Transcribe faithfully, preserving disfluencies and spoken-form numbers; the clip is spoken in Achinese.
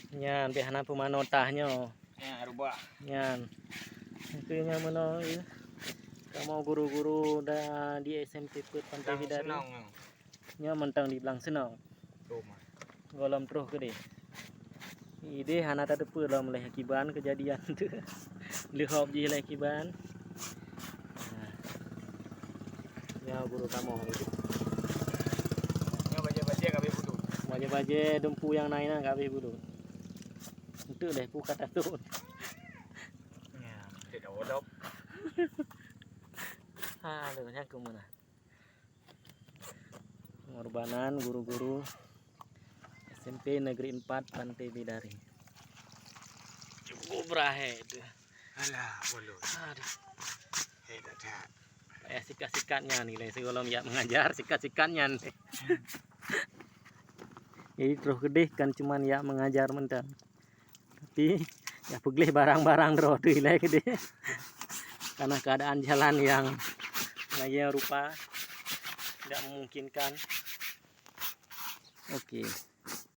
Nyan, beh hana peumanoe tah nyoe. Ya, rubah. Nyan. Keu nyan meunoe, ya. Kamoe guru-guru da di S M P Peuet Pantai Bidari. Nyoe mantong di Blang Seunong. Gohlom troh keudeh. Ideh hana tateupeue lom lé kiban keujadian tu. Leuhop jih lé kiban. Nah. Nyoe guru kamoe. Nyoe bajée-bajée ka habéh bulut. Bajée-bajée dumpu nyang na inan ka habéh bulut. Enteuk lé pu ka tatot. Ya, tidak odop. Aduh, nyang keu meunan. Pengorbanan guru-guru S M P Negeri Empat Pantai Bidari. Cukup berahe tu. Alah, bulut. Aduh. Hei, tak, tak. Payah sikat-sikat nyan ni lé, sigohlom jak mengajar, sikat-sikat nyan. Jadi troh keudeh kan cuman jak mengajar mantong. Tapi ya peugleh barang-barang droe tu ilai keudeh. Karena keadaan jalan yang lagi rupa tidak memungkinkan. Oke.